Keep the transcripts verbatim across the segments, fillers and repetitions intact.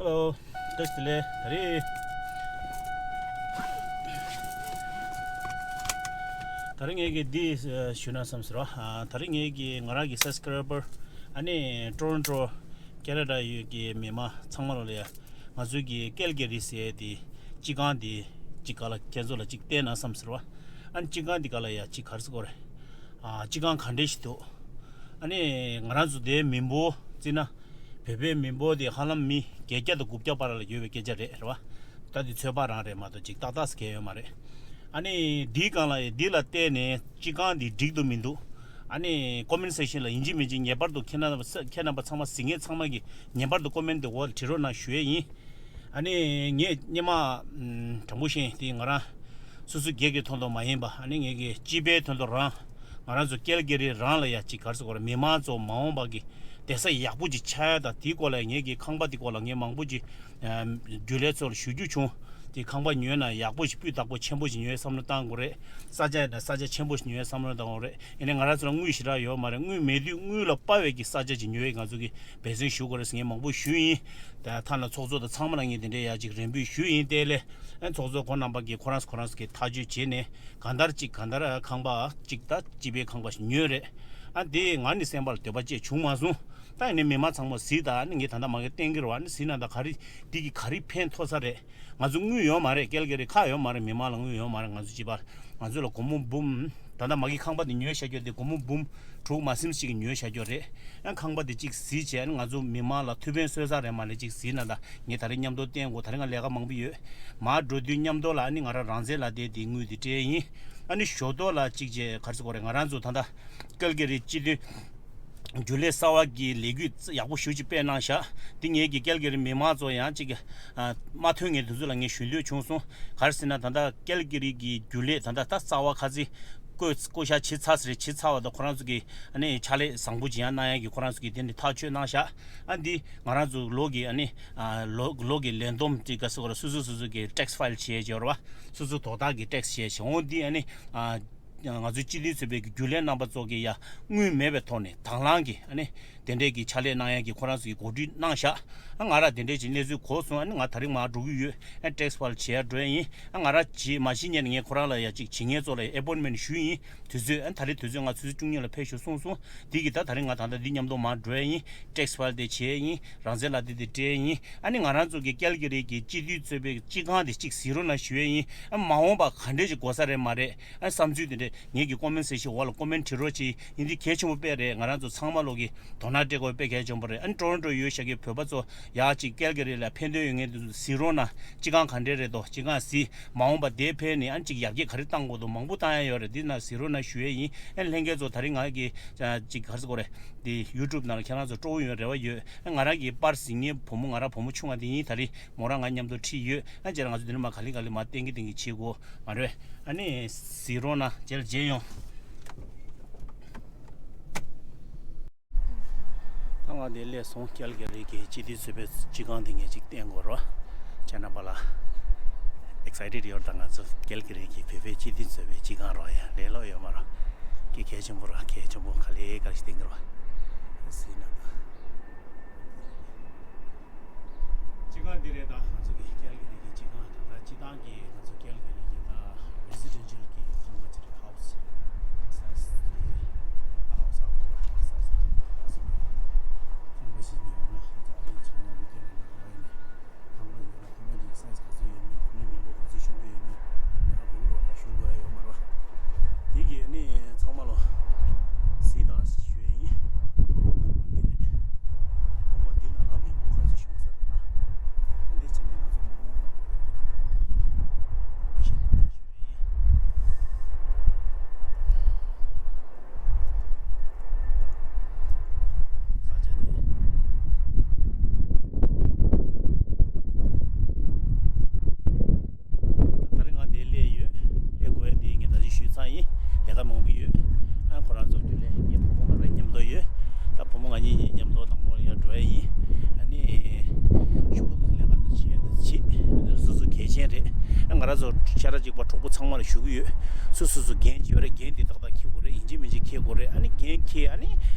Hello, བཀྲ་ཤིས་བདེ་ལེགས། ད་རེས་ད་རེས་ངས་ཀྱི་འདི་ཞུ་ན་བསམ་ཟེར་བ། ད་རེས་ངས་ཀྱི་ང་རང་གི་སབ་སི་ཀ་རའི་བར་ཨ་ནི་ཊོ་རོན་ཊོ་ཁེ་ན་ཌ་ཡུལ་གྱི་མི་མང་ཚང་མ་ལ་ཡ། ང་ཚོའི་གི་ཀལ་གྷི་རི་ཟེར་དེ་སྤྱི་ཁང་དེ་གཅིག་ག་ལ་ཁྱེད་ཚོ་ལ་གཅིག་བསྟན་ན་བསམ་ཟེར་བ། ཨ་ནི་སྤྱི་ཁང་དེ་ག་ལ་ཡ་གཅིག་ག་རེ་ཟེར་དགོས་རེད། ཨ་སྤྱི་ཁང་ག་འདྲས་ཞིག་འདུག་ཨ་ནི་ང་རང་ཚོ་དེའི་མི་འབོར་བརྩིས་ན། བོད་པའི་མི་འབོར་དེ་ཧ་ལམ་མི་བརྒྱད་བརྒྱ་དང་དགུ་བརྒྱ་བར་ལ་ཡོད་པའི་སྐད་ཆ་རེད། རེད་བ། ད་དེ་ཚོད་དཔག་རང་རེད་མ་གཏོགས་ཅིག་ཏག་ཏག་ཟེར་མཁན་ཡོད་མ་རེད། ཨ་ནི་འདིའི་སྒང་ལ་འདི་ལ་བལྟས་ནས་སྤྱི་ཁང་འདི་འགྲིག་ཏུ་མི་འདུག་ཨ་ནི་ཀོ་མེན་སེག་ཤན་ལ་ཡིན་གཅིག་མིན་གཅིག་ངེས་པར་དུ་ཁྱེད་རྣམ་པ་ཁྱེད་རྣམ་པ་ཚང་མ་གཟིགས་མཁན་ཚང་མ་གིས་ངེས་པར་དུ་ཀོ་མེན་དེ་འོག་ལ་བྲིས་རོགས་གནང་ཞུ་ཡས་ཡིན། ཨ་ནི་ངས་སྔོན་མ་དྲང་པོ་བཤད་དེ་ང་རང་སོ་སོའི་སྒེར་གྱི་དོན་དུ་མ་ཡིན་པ། ཨ་ནི་ངེད་ཀྱི་སྤྱི་པའི་དོན་དུ་རང་ང་རང་ཚོ་ཀལ་གྷི་རི་རང་ལ་ཡ་གཅིག་ག་རེ་ཟེར་དགོས་རེད། མི་མང་ཚོ་མ་འོངས་པ་གི་བསྡད་ས་ཡག་པོ་ཅིག་ཆགས་ཡ་དང་དེའི་སྐོར་ལ་ངེད་ཀྱི་ཁང་པ་དེ་སྐོར་ལ་ངས་མང་པོ་ཅིག་རྒྱུན་ལས་ཚོ་ལ་ཞུ་རྒྱུ་བྱུང་། དེ་ཁང་པ་ཉོས་ན་ཡག་པོ་ཞིག་སྤུས་དག་པོ་ཆེན་པོ་ཞིག་ཉོས་བསམ་བློ་བཏང་དགོས་རེད། ས་ཆ་ཡིན་ན་ས་ཆ་ཆེན་པོ་ཞིག་ཉོས་བསམ་བློ་བཏང་དགོས་རེད། ཡིན་ནའི་ང་རང་ཚོ་ལ་དངུལ་ཞེ་དྲག་ཡོད་མ་རེད། དངུལ་མེད་དུས་དངུལ་ལ་དཔའ་བའི་གི་ས་ཆ་ཅིག་ཉོ་ཡས་ང་ཚོ་གི་འབད་བརྩོན་ཞུ་དགོས་རེད་ཟེར་ངས་མང་པོ་ཞུས་ཡིན། ད་ཐ་ན་ཚོགས་གཙོ་དང་ཚང་མ་ལ་ངས་དེ་འདྲའི་ཡ་ཅིག་རེ་འབོད་ཞུས་ཡིན། དེ་ལས་ཨ་ཚོགས་གཙོ་ཁོང་རྣམ་པ་གིས་ཁོ་རང་ཁོ་རང་གིས་ཐག་གཅོད་བྱས་ནས་གང་ལྟར་ཅིག་གང་ལྟར་ཁང་པ་ཅིག་ད་སྤྱི་པའི་ཁང་པ་ཞིག་ཉོས་རེད། ཨ་དེ་ང་ནི་སེམས་པ་ལ་འདོད་པ་ཅིག་བྱུང་མ་སོང་། ད་ཡིན་ནའི་མི་མང་ཚང་མ་གཟིགས་དང་། ཨ་ནི་ངས་ད་ལྟ་མ་གི་བསྟན་གྱི་རེད་བ། ཨ་ནི་གཟིགས་ན་ད་ག་རེ་འདི་གི་ག་རེ་ཕན་ཐོགས་ས་རེད། ང་ཚོ་དངུལ་ཡོད་མ་རེད། ཀལ་གྷི་རི་ཁག་ཡོད་མ་རེད། མི་མང་ལ་དངུལ་ཡོད་མ་རེད། ང་ཚོ་སྤྱི་པ་ང་ཚོ་ལ་སྒོར་མོ་འབུམ། ད་ལྟ་མ་གི་ཁང་པ་དེ་ཉོས་བཞག་རྒྱུ་དེ་སྒོར་མོ་འབུམ་དྲུག་མ་ཟིན་ཅིག་ཉོས་བཞག་རྒྱུ་རེད། ཡང་ཁང་པ་དེ་གཅིག་གཟིགས་བྱས། ཨ་ནི་ང་ཚོ་མི་མང་ལ་ཐུགས་ཕན་གསོས་ས་རེད་མ་ལས་གཅིག་གཟིགས་ན་ད་ངས་ད་རེས་མཉམ་དུ་བསྟན་དགོས། ད་རེས་ང་ལས་ཀ་མང་པོ་ཡོད། མར་འགྲོ་དུས་མཉམ་དུ་ལ་ཨ་ནི་ང་རང་རང་བཙན་ལ་བསྡད་དེ་དངུལ་དེ་སྤྲད་ཡིན། ཨ་ནི་ཞོ་ཏོག་ལ་གཅིག་བྱས་ག་རེ་ཟེར་དགོས་རེད། ང་རང་ཚོ་ད་ལྟ་ཀལ་གྷི་རི་སྤྱི་མཐུན་རྒྱུན་ལས་གསར་བ་གི་ལས་འགུལ་ཡག་པོ་ཞེ་ཅིག་སྤེལ་གནང་ཤག་དེ་ངེད་ཀྱི་ཀལ་གྷི་རི་མི་མང་ཚོ་ཡང་ཅིག་ཨ་མ་ཐོན་ངེས་དེ་ཚོ་ལ་ངས་ཞུ་འདོད་བྱུང་སོང་། ག་རེ་ཟེར་ན་ད་ལྟ་ཀལ་གྷི་རི་གི་རྒྱུན་ལས་ད་ལྟ་ད་རྩ་བ་ཁ་ཚིག་བསྐོས་བསྐོ་བཞག་བྱེད་ཚར་ཟེར། བྱེད་ཚར་བ་དང་ཁོ་རང་ཚོ་གི་ཨ་ནི་ཕྱག་ལས་བཟང་པོ་ཅིག་ཡང་གནང་ཡ་གི་ཁོ་རང་ཚོ་གི་དེ་ནི་ཐག་གཅོད་གནང་ཤག་ཨ་འདི་ང་རང་ཚོ་ལོ་གི་ཨ་ནི་ཨ་ལོ་ལོ་གི་ལས་བསྡོམས་ཅིག་ག་ཟེར་དགོས་རེད། སོ་སོ་སོ་སོ་གི་ཊེག་སི་ཕའིལ་བྱེད་ཡ་ཅིག་ཡོད་རེད་བ། སོ་སོ་དོ་བདག་གི་ཊེག་སི་བྱས་བྱས་འོང་། འདི་ཨ་ནི་ཨ། ང་ཚོའི་སྤྱི་མཐུན་ཚོགས་པའི་རྒྱུན་ལས་རྣམ་པ་ཚོ་གིས་ཡ་དངུལ་མེད་པའི་ཐོག་ནས་དང་བླངས་ཀྱིས་ཨ་ནི་དེ་འདྲས་ཀྱི་ཕྱག་ལས་གནང་ཡ་གི་ཁོ་རང་ཚོ་གིས་གོ་སྒྲིག་གནང་ཤག་ཨ་ང་རང་དེ་འདྲས་ཀྱི་གནས་ཚུལ་གོ་སོང་། ཨ་ནི་ང་ད་རིང་མར་འགྲོ་གི་ཡོད། ཨ་ཊེག་སི་ཕའིལ་བྱེད་ཡ་འགྲོ་ཡ་ཡིན། ཨ་ང་རང་བྱེད་མ་ཤེས་ཉན་ངས་ཁོ་རང་ལ་ཡ་གཅིག་བྱེད་མཁན་ཚོ་ལ་ཡ་ཨེ་པོའིན་མེན་ཊི་ཞུས་ཡིན། དུས་ཚོད་ཨ་ད་རེས་དུས་ཚོད་ང་ཆུ་ཚོད་བཅུ་གཉིས་ལ་ཕེབས་ཤོག་གསུངས་སོང་། དེ་གི་ད་ད་རིང་ང་ད་ལྟ་འདི་མཉམ་དུ་མར་འགྲོ་ཡ་ཡིན། ཊེག་སི་ཕའིལ་དེ་བྱེད་ཡ་ཡིན། རང་བཙན་ལག་དེབ་དེ་སྤྲད་ཡ་ཡིན། ཨ་ནི་ང་རང་ཚོ་གི་ཀལ་གྷི་རི་གི་སྤྱི་འཐུས་གཙོས་པའི་སྤྱི་ཁང་དེ་གཅིག་གཟིགས་རོགས་གནང་ཞུ་ཡ་ཡིན། ཨ་མ་འོངས་པ་ག་འདྲས་ཅིག་དགོས་ས་རེད་མ་རེད། ཨ་བསམ་ཚུལ་དེ་འདྲས་ངེད་ཀྱི་ཀོ་མེན་སེག་ཤན་འོག་ལ་ཀོ་མེན་བྲིས་རོགས་གྱིས། ཡིན་དེ་གལ་ཆེན་པོ་དཔེ་རེད། ང་རང་ཚོ་ཚང་མ་ལོག་གི་དོ་སྣང་སྤྲད་དགོས་དཔེ་གལ་ཆེན་པོ་རེད། ཨ་ནི་ཊོ་རོན་ཊོ་ཡོད་ཤག་གི་བོད་པ་ཚོ་ཡག་ཅིག་ཀལ་གྷི་རི་ལ་ཕན་ཐོགས་ཡོད་མཁན་དེ་ཚོ་གཟིགས་རོགས་གནང་། སྤྱི་ཁང་ག་འདྲས་རེད་དོ། སྤྱི་ཁང་གཟིགས། མ་འོངས་པ་དེ་ཕན་ནས་ཨ་ནི་ཅིག་ཡར་རྒྱས་ག་རེ་བཏང་དགོས་འདུག་མང་པོ་བཏང་ཡ་ཡོད་རེད། འདི་ན་གཟིགས་རོགས་གནང་ཞུ་ཡས་ཡིན། ཨ་ལྷན་རྒྱས་ཚོ་ད་རིང་ང་གི་ཅིག་ག་རེ་ཟེར་དགོས་རེད། འདི་ཡུ་ཊུབ་ནང་ལ་ཁྱེད་རང་ཚོ་སྤྲོ་བོ་ཡོང་རེ་བ་ཡོད། ཨ་ང་རང་གི་པར་གཟིགས་མཁན་བུ་མོ་ང་རང་བུ་མོ་ཆུང་བ་དེ་ཡིན། ད་རིང་མོ་རང་ང་མཉམ་དུ་ཁྲིད་ཡོད། ཨ་རྗེས་ལ་ང་ཚོ་འདི་ནས་མར་ག་ལེ་ག་ལེ་མར་བསྟན་གི་བསྟན་གི་བྱེད་དགོས་མ་རེད། ཨ་ནི་གཟིགས་རོགས་གནང་། རྗེས་ལ་མཇལ་ཡོང་། ད་ང་འདི་སླེབས་སོང་། ཀལ་གྷི་རི་གི་སྤྱི་འཐུས་ཚོགས་པའི་སྤྱི་ཁང་དེ་ངས་ཅིག་བསྟན་དགོས་རོགས། ཁྱེད་རྣམ་པ་ལ་ཨེག་སའི་ཊེཌ་ཡོད་དང་། ང་ཚོ་ཀལ་གྷི་རི་གི་བོད་པའི་སྤྱི་འཐུས་ཚོགས་པའི་སྤྱི་ཁང་རོགས་ཡ་ལས་སླ་པོ་ཡོད་མ་རེད། གལ་ཆེན་པོ་རེད། གལ་ཆེན་པོ། ག་ལེ་ག་ལེ་ཞིག་བསྟན་གི་རོགས། གཟིགས་ན་ད། སྤྱི་ཁང་འདི་རེད། ད་ང་ཚོ་གི་ཀལ་གྷི་རི་གི་སྤྱི་ཁང་དང་། ད་སྤྱི་བཏང་གི་ང་ཚོ་ཀལ་གྷི་རི་གི་ད་རེ་སི་ཌེན་ཤལ་གི་ཁང་པ་ཅིག་རེད། ཧའུ་སི། ས་སི་ཨ་ཧའུ་སི་ཨ་ཧྥུ་ཨ་ཧྥུ་ས་སི་ཁང་པ་ཞིག་རེད། ཁང་པ་ཞིག་ཉོས་ན་ང་ཚོ་ཨ་རིའི་ཚོང་ལམ་གྱི་ལ་ན་ཧ་ཡིན་ན། ཁང་པ་ཉོས་ན་ཁང་པ་འདི་སའི་ཛི་ག་ཚོད་ཡོད་མེད། ཁང་པའི་མི་འབོར་ག་ཚོད་ཤོང་གི་ཡོད་མེད། ཡག་པོ་རོགས་ད་ཞུ་དགོས་ཡ་ཡོད་མ་རེད། དེ་གི་ནི་ཚང་མ་ལོ་གཟིགས་དང་ཞུ་ཡ་ཡིན། ཁང་པ་འདི་ནང་ལ་མི་འབོར་ག་ཚོད་ཤོང་ས་རེད་ད། འདི་བྱས་ནས་ང་ཚོ་མ་འོངས་པ་ལ་ཡག་པོ་ཞིག་ད་ཞུ་ཡ་ཡིན། ས་ཆ་དེ། ད་རེས་ང་འདིར་སླེབས་ཡོད། སླེབས་དགོས་ཡ་འདི་ངས་ད་ཅི་ཞུས་ཚར་ཡིན། ལས་ཀ་མང་པོ་ཡོད། ཨ་ཁོ་རང་ཚོ་རྒྱུན་ལས་ངའི་བུ་མོ་ང་རང་མཉམ་དུ་ཡོད། ད་བུ་མོ་ང་གཉིས་གཉིས་མཉམ་དུ་ནང་ལོགས་ལ་ཡར་འགྲོ་ཡ་ཡིན། ཨ་ནི་ཞུ་གི་འདུག་ལས་ཀ་འདི་བྱེད་ཡ་འདི་བྱེད། འདི་སོ་སོ་གལ་ཆེན་རེད། ཨ་ང་རང་ཚོ་ཤ་ཁྲག་གཅིག་པ་གྲོགས་པོ་ཚང་མ་ལ་ཞུ་གི་ཡོད། སོ་སོ་སོ་འགན་ཅིག་ཡོད་རེད། འགན་འདི་ཏག་ཏག་འཁྱེར་དགོས་རེད། ཡིན་གཅིག་མིན་གཅིག་ འཁྱེར་དགོས་རེད། ཨ་ནི་འགན་འཁྱེར། ཨ་ནི་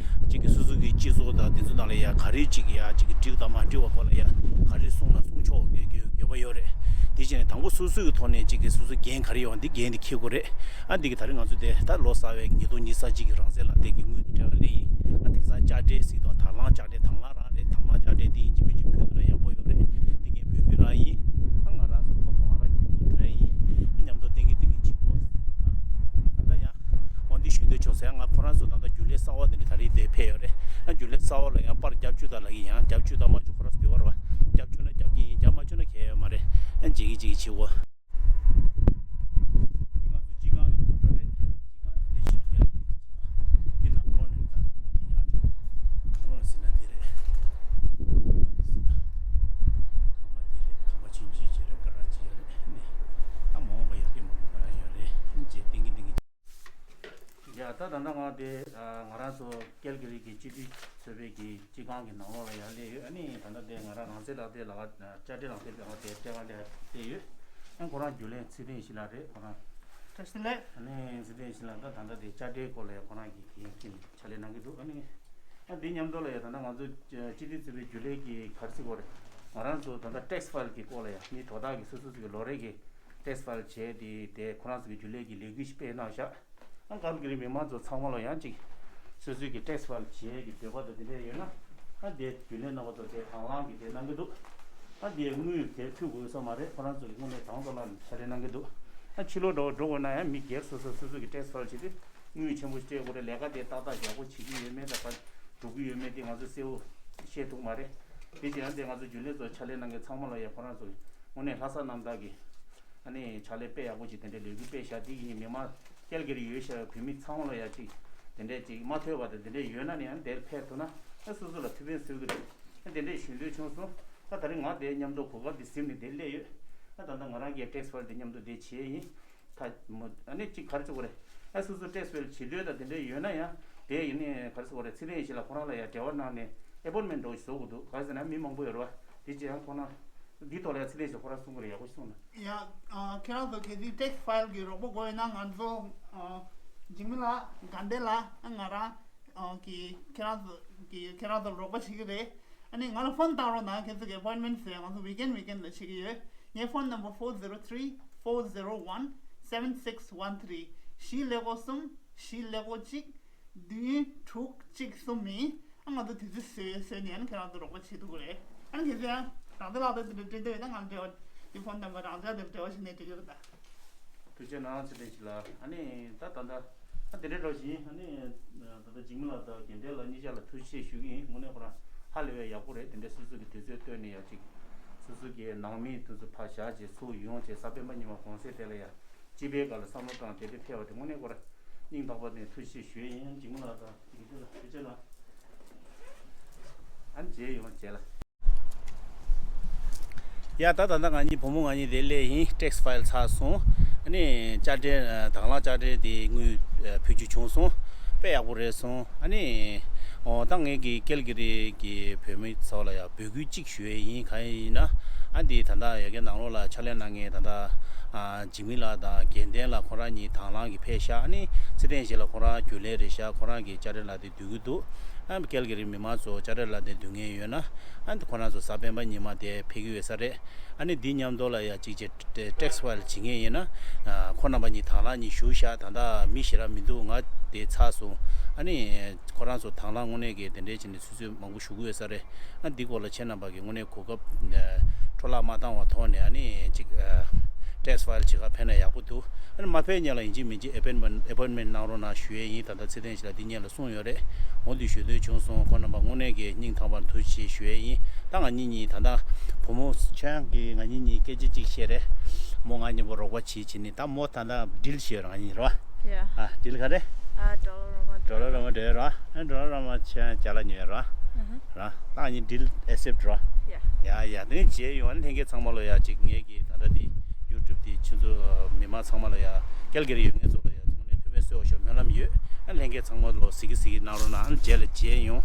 གཅིག་གི་སོ་སོ་གི་སྤྱི་ཚོགས་དང་དེ་ཚོ་ནང་ལ་ཡ་ག་རེ་གཅིག་གི་ཡ་གཅིག་གི་འགྲིག་དང་མ་འགྲིག་པ་སྐོར་ལ་ཡ་ག་རེ་གསུང་ན་གསུང་ཆོག་གི་གི་འགྱོད་པ་ཡོད་རེད། དེ་བྱས་ནས་དང་པོ་སོ་སོ་གི་ཐོག་ནས་གཅིག་གི་སོ་སོ་འགན་ག་རེ་ཡོད་པ་འདི་འགན་དེ་འཁྱེར་དགོས་རེད། ཨ་འདི་གི་ད་རིང་ང་ཚོ་དེ་ད་ལོ་གསར་བའི་ཉིས་སྟོང་ཉི་ཤུ་རྩ་གཅིག་གི་རང་བཙན་ལག་དེབ་ཀྱི་དངུལ་དེ་སྤྲད་པ་སླེབས་ཡིན། ཨ་དེང་སང་དཔྱ་ཁྲལ་ཟེར་དང་དང་བླངས་དཔྱ་ཁྲལ་དང་བླངས་རང་རེད། དང་བླངས་དཔྱ་ཁྲལ་དེ་ཡིན་གཅིག་མིན་གཅིག་ཕུལ་ཐུབ་ན་ཡག་པོ་ཡོད་རེད། དེ་ངས་འབོད་སྐུལ་རང་ཡིན། ཨ་ང་རང་ཚོ་བུ་མོ་ང་རང་མཉམ་དུ་འགྲོ་ཡ་ཡིན། ཨ་མཉམ་དུ་ཏིང་གི་ཏིང་གི་གཅིག་པོ། ད་ལྟ་ཡ། འོ་འདི་ཞུ་འདོད་བྱུང་ཟེར། ང་ཁོ་རང་ཚོ་ད་ལྟ་རྒྱུན་ལས་གསར་བ་དེ་འདྲ་ད་རེས་དེ་ཕེབས་ཡོད་རེད། ཨ་རྒྱུན་ལས་གསར་བ་ལ་ཡང་པར་རྒྱབ་བཅུག་དང་ལབ་ཀྱི་ཡང་རྒྱབ་བཅུག་དང་མ་བཅུག་ཁོ་རང་ཚོ་འདི་བར་བ་རྒྱབ་བཅུག་ན་རྒྱབ་ཀྱི་ཡིན། རྒྱབ་མ་བཅུག་ན་གལ་ཡོད་མ་རེད། ཨ་འཇིགས་ཀྱི་འཇིགས་ཀྱི་བྱེད་གོ། འདི་ང་ཚོ་སྤྱི་ཁང་གི་ངོ་སྤྲོད་རེད། སྤྱི་ཁང་དེ་འདྲ་ཞིག་རྒྱབ་ཀྱི་རེད། སྤྱི་ཁང་འདི་ནང་ལོགས་ནས་ད་ནང་ལོགས་དེ་ཡག་རེད། ནང་ལོགས་ཟིན་ན་འདི་རེད། ཁང་པ་འདི་རེད། ཁང་པ་ཆུང་ཆུང་ཅིག་རེད། ག་ར་ཅིག་ཡོད་རེད། ནི་ད་མ་འོངས་པ་ཡག་གི་མང་པོ་ག་ར་ཡོད་རེད། ཅེས་ཏིང་གི་ཏིང་གི། ཡ་ད་ད་ལྟ་ང་དེ་ང་རང་ཚོ་ཀལ་གི་རི་གི་སྤྱི་འཐུས་ཚོགས་པའི་གི་སྤྱི་ཁང་གི་ནང་ལོགས་ལ་ཡར་སླེབས་ཡོད། ཨ་ནི་ད་ལྟ་དེ་ང་རང་རང་བཙན་ལག་དེབ་ལ་དཔྱ་ཁྲལ་ལག་དེབ་ལ་དེ་སྤྲད་པ་ལ་སླེབས་ཡོད། ཨ་ཁོ་རང་རྒྱུན་ལས་ཚེ་བརྟན་ཡེ་ཤེས་ལགས་རེད། ཁོ་རང་བཀྲ་ཤིས་བདེ་ལེགས། ཨ་ནི་ཚེ་བརྟན་ཡེ་ཤེས་ལགས་ད་ད་ལྟ་དེ་དཔྱ་ཁྲལ་སྐོར་ལ་ཡ་ཁོ་རང་གི་འགན་འཁྱེར་ནས་ཕྱག་ལས་གནང་གི་འདུག་ཨ་ནི་ཨ་འདི་མཉམ་དུ་ལ་ཡ་ད་ལྟ་ང་ཚོ་སྤྱི་འཐུས་ཚོགས་པའི་རྒྱུན་ལས་ཀྱི་ག་རེ་ཟེར་དགོས་རེད། ང་རང་ཚོ་ད་ལྟ་ཊེག་སི་ཕའིལ་གྱི་སྐོར་ལ་ཡ་མི་དོ་བདག་གི་སོ་སོ་སོ་གི་ལོ་རེ་གི་ཊེག་སི་ཕའིལ་བྱས་ཏེ་དེ་ཁོ་རང་ཚོ་གི་རྒྱུན་ལས་ཀྱི་ལས་འགུལ་ཞིག་སྤེལ་གནང་བཞག་ཨ་ཀལ་གི་རི་མི་མང་ཚོ་ཚང་མ་ལ་ཡང་ཅིག་སོ་སོའི་གི་ཊེག་སི་ཕའིལ་བྱེད་ཀྱི་འདོད་པ་དང་དེ་འདྲ་ཡོད་ན། ཨ་དེ་རྒྱུན་ལས་རྣམ་པ་ཚོ་དེ་དང་བླངས་ཀྱིས་དེ་གནང་གི་འདུག་ཨ་དེ་དངུལ་དེ་ཐུག་དགོས་ས་མ་རེད། ཁོ་རང་ཚོ་གི་དངོས་གནས་དང་དུ་བླངས་ནས་ཕྱག་ལས་གནང་གི་འདུག་ཨ་ཕྱི་ལོགས་འགྲོ་འགྲོ་དགོས་ན་ཡང་མི་སྒེར་སོ་སོ་སོ་སོ་གི་ཊེག་སི་ཕའིལ་བྱེད་དུས་དངུལ་ཆེན་པོ་སྤྲད་དགོས་རེད། ལས་ཀ་དེ་ཏག་ཏག་ཡག་པོ་བྱེད་ཀྱི་ཡོད་མེད་དང་ག་འགྲོ་གི་ཡོད་མེད་དེ་ང་ཚོ་གསལ་པོ་ཤེས་ཐུབ་མ་རེད། དེ་བྱས་ན་དེ་ང་ཚོ་རྒྱུན་ལས་ཚོ་ཕྱག་ལས་གནང་མཁན་ཚང་མ་ལ་ཡང་ཁོ་རང་ཚོ་གི་དངོས་གནས་ལྷག་བསམ་རྣམ་དག་གིས། ཨ་ནི་ཕྱག་ལས་དཔེ་ཡག་པོ་ཅིག་དེ་འདྲའི་ལས་འགུལ་སྤེལ་བཞག་དེ་ཡིན། མི་མང་ཀལ་གི་རི་ཡོད་ཤག་བོད་མི་ཚང་མ་ལ་ཡ་ཅིག་དེ་འདྲའི་ཅིག་མ་ཐོས་པ་དང་དེ་འདྲའི་ཡོད་ན་ནི་ཨ་ནི་དེར་ཕེབས་ཐུབ་ན་ཨ་སོ་སོ་ལ་ཐུགས་ཕན་གསོས་ཀྱི་རེད། ཨ་དེ་འདྲའི་ཞུ་འདོད་བྱུང་སོང་། ཨ་ད་རིང་ང་དེ་མཉམ་དུ་གོ་སྐབས་འདི་ཟིན་ནས་དེ་སླེབས་ཡོད། ཨ་ད་ལྟ་ང་རང་གིས་ཊེག་སི་ཕའིལ་དེ་མཉམ་དུ་དེ་བྱས་ཡིན། ད་མོ་ཨ་ནི་ཅིག་ག་རེ་ཟེར་དགོས་རེད། ཨ་སོ་སོ་ཊེག་སི་ཕའིལ་བྱེད་འདོད་དང་དེ་འདྲའི་ཡོད་ན་ཡང་དེ་ཡིན་ནི་ག་རེ་ཟེར་དགོས་རེད། ཚེ་རིང་ཡེ་ཤེས་ལགས་ཁོ་རང་ལ་ཡང་འབྲེལ་བ་གནང་ནས་ཨེ་པོན་མེན་འདྲ་བོ་ཞིག་བཟོ་དགོས་འདུག་ག་རེ་ཟེར་ན་མི་མང་པོ་ཡོད་རེད་བ། དེ་ཅི་ཡང་ཁོ་ན། འདི་ཐོག་ལ་ཡང་ཚེ་རིང་ཞིག་ཁོ་རང་གསུང་གི་རེད། ཡག་པོ་གསུང་ན། ཡ། ཨ་ཁྱེད་རང་ཚོ་གལ་སྲིད་ཊེག་སི་ཕའིལ་གྱི་རོགས་པ་དགོས་ཡོད་ན་ང་ཚོ་ཨ་འཇིགས་མེད་ལགས། དགའ་ལྡན་ལགས། ཨ་ང་རང་ཨ་གི་ཁྱེད་རང་ཚོ་གི་ཁྱེད་རང་ཚོར་རོགས་པ་བྱེད་ཀྱི་རེད། ཨ་ནི་ང་ལ་ཕོན་བཏང་རོགས་གནང་། ཁྱེད་ཚོ་གི་ཨེ་པོན་མེན་ཟེར་ང་ཚོ་ཝིག་ཨེན་ཝིག་ཨེན་ལ་བྱེད་ཀྱི་ཡོད། ངའི་ཕོན་ནམ་བར་four zero three four zero one seven six one three། བཞི་ཀླད་ཀོར་གསུམ། བཞི་ཀླད་ཀོར་གཅིག་བདུན་དྲུག་གཅིག་གསུམ་ཡིན། ཨ་ང་ཚོ་དུས་ཚོད་བཟོས་བཟོས་ནས་ཨ་ནི་ཁྱེད་རང་ཚོ་རོགས་པ་བྱེད་ཐུབ་ཀྱི་རེད། ཨ་ནི་གལ་སྲིད་ཡང་རང་ཚོ་ལག་དེབ་དེ་འདྲ་སྤྲད་འདོད་ཡོད་ན་ང་འབྲེལ་བ་དེ་ཕོན་ནམ་བར་རང་ཚོ་དེ་འབྲེལ་བ་བྱས་ནས་འབྲེལ་ཡོད་རེད་ད། ཐུགས་རྗེ་གནང་། ཚེ་བརྟན་ཡེ་ཤེས་ལགས། ཨ་ནི་ད་ད་ལྟ་ཨ་དེ་འདྲ་འགྲོ་བཞིན་ཨ་ནི་ད་ལྟ་འཇིགས་མེད་ལགས་དང་དགེ་འདུན་ལགས་གཉིས་ཆ་ལ་ཐུགས་རྗེ་ཆེ་ཞུ་གི་ཡིན། དངོས་གནས་ཁོ་རང་ཧ་ལས་པའི་ཡག་པོ་རེད། དེ་འདྲ་སོ་སོ་གི་དུས་ཚོད་བཏོན་ནས་ཡ་གཅིག་སོ་སོ་གི་ནང་མི་དེ་ཚོ་ཕར་བཞག་བྱས་ཚུར་ཡོང་བྱས་གཟའ་སྤེན་པ་ཉི་མ་གུང་སེང་དེ་ལ་ཡ། སྤྱི་པའི་སྒང་ལ་བསམ་བློ་བཏང་དེ་འདྲ་ཕེབས་པ་དེ་དངོས་གནས་ཁོ་རང་སྙིང་ཐག་པ་ནས་ཐུགས་རྗེ་ཆེ་ཞུ་ཡས་ཡིན། འཇིགས་མེད་ལགས་དང་དགེ་འདུན་ལགས། ཐུགས་རྗེ་གནང་། ཨ་ནི་མཇལ་ཡོང་མཇལ་ལ། ཡ་ད་ད་ལྟ་ང་གཉིས་བུ་མོ་ང་གཉིས་དེ་སླེབས་ཡིན། ཊེག་སི་ཕའིལ་ཚར་སོང་། ཨ་ནི་དཔྱ་ཁྲལ་དང་བླངས་དཔྱ་ཁྲལ་དེ་དངུལ་ཕུལ་རྒྱུ་བྱུང་སོང་། དཔེ་ཡག་པོ་རེད་སོང་། ཨ་ནི་འོ་ད་ངས་ཀྱི་ཀལ་གི་རི་གི་བོད་མི་ཚོ་ལ་ཡ་འབོད་སྐུལ་གཅིག་ཞུ་ཡས་ཡིན། གང་ཡིན་ན་ཨ་འདི་ད་ལྟ་ཡ་གི་ནང་ལོགས་ལ་ཕྱག་ལས་གནང་མཁན་ད་ལྟ་ཨ་འཇིགས་མེད་ལགས་དང་དགེ་ལྡན་ལགས་ཁོ་རང་གཉིས་དང་བླངས་ཀྱིས་ཕེབས་ཤག་ཨ་ནི་ཚེ་བརྟན་ཡེ་ཤེས་ལགས་ཁོ་རང་རྒྱུན་ལས་རེད་ཤག་ཁོ་རང་གིས་དཔྱ་ཁྲལ་ལག་དེབ་བསྡུ་གི་འདུག་ཨ་ཀལ་གི་རི་མི་མང་ཚོ་དཔྱ་ཁྲལ་ལག་དེབ་བསྡུ་མཁན་ཡོད་ན་ཨ་ཁོ་རང་ཚོ་གཟའ་སྤེན་པ་ཉི་མ་དེ་ཕེབས་ཀྱི་ཡོད་ས་རེད། ཨ་ནི་འདི་མཉམ་དུ་ལ་ཡ་གཅིག་བྱས་ཊེག་སི་ཕའིལ་བྱེད་མཁན་ཡིན་ན་ཨ་ཁོ་རྣམ་པ་གཉིས་དང་བླངས་གཉིས་བཞུགས་ཤག་ད་ལྟ་མི་ཞེ་དྲག་མི་འདུག་ང་དེ་ཚར་སོང་། ཨ་ནི་ཁོ་རང་ཚོ་དང་བླངས་དངོས་གནས་ཀྱི་དེ་འདྲའི་བྱས་ནས་ཆུ་ཚོད་མང་པོ་བཞུགས་ཀྱི་ཡོད་ས་རེད། ཨ་འདི་སྐོར་ལ་ཁྱེད་རྣམ་པ་གིས་དངོས་གནས་གོ་སྐབས་འཕྲོ་བརླག་མ་བཏང་བ་ཐོག་ནས་ཨ་ནི་ཅིག་ཊེག་སི་ཕའིལ་བྱེད་ག་ཕེབས་ན་ཡག་པོ་འདུག་ཨ་ནི་མ་ཕེབས་སྔོན་ལ་ཡིན་གཅིག་མིན་གཅིག་ཨེ་པོན་མེན་ཊི་ཨེ་པོན་མེན་ཊི་གནང་རོགས་གནང་ཞུ་ཡས་ཡིན། ད་ལྟ་ཚེ་བརྟན་ཡེ་ཤེས་ལགས་འདི་སྔོན་ལ་གསུངས་ཡོད་རེད། འོ་འདི་ཞུ་འདོད་བྱུང་སོང་། ཁོང་རྣམ་པ་དངོས་གནས་ཀྱི་སྙིང་ཐག་པ་ནས་ཐུགས་རྗེ་ཆེ་ཞུ་ཡས་ཡིན། ད་ང་གཉིས་གཉིས་ད་ལྟ་བུ་མོ་ཁྱོད་ཀྱིས་ང་གཉིས་གཉིས་སྐད་ཆ་གཅིག་བཤད་རེད། མོ་ང་གཉིས་པོ་རོགས་པ་བྱེད་བྱེད་ནི་ད་མོ་ད་ལྟ་ཌིལ་བྱས་ཡོད་རེད། ང་གཉིས་རོ། ཡ། ཨ་ཌིལ་ག་རེ། ཨ་ཌོ་ལར་རོ་མ། ཌོ་ལར་རོ་མ་འདྲ་རོ། ཨ་ཌོ་ལར་རོ་མ་ཁྱོད་ཅ་ལག་ཉོས་རོ། ཨ་ཧ། རོ། ད་ང་གཉིས་ཌིལ་ཨེག་སེབ་རོ། ཡ། ཡ་ཡ། དེ་ནས་མཇལ་ཡོང་། ལྷན་རྒྱས་ཚང་མ་ལོ་ཡ་གཅིག་ངེད་ཀྱི་ད་ལྟ་དེ་ཡུ་ཊུབ་དེ་ཁྱེད་ཚོ་མི་མང་ཚང་མ་ལ་ཡ་ཀལ་གི་རི་ཡོད་མཁན་ཚོ་ལ་ཡ་དངོས་གནས་ཐུགས་ཕན་གསོས་པ་ཤོག་སྨོན་ལམ་ཡོད། ཨ་ལྷན་རྒྱས་ཚང་མ་ལོ་གཟིགས་གི་གཟིགས་གི་གནང་རོགས་གནང་། ཨ་རྗེས་ལ་མཇལ་ཡོང་།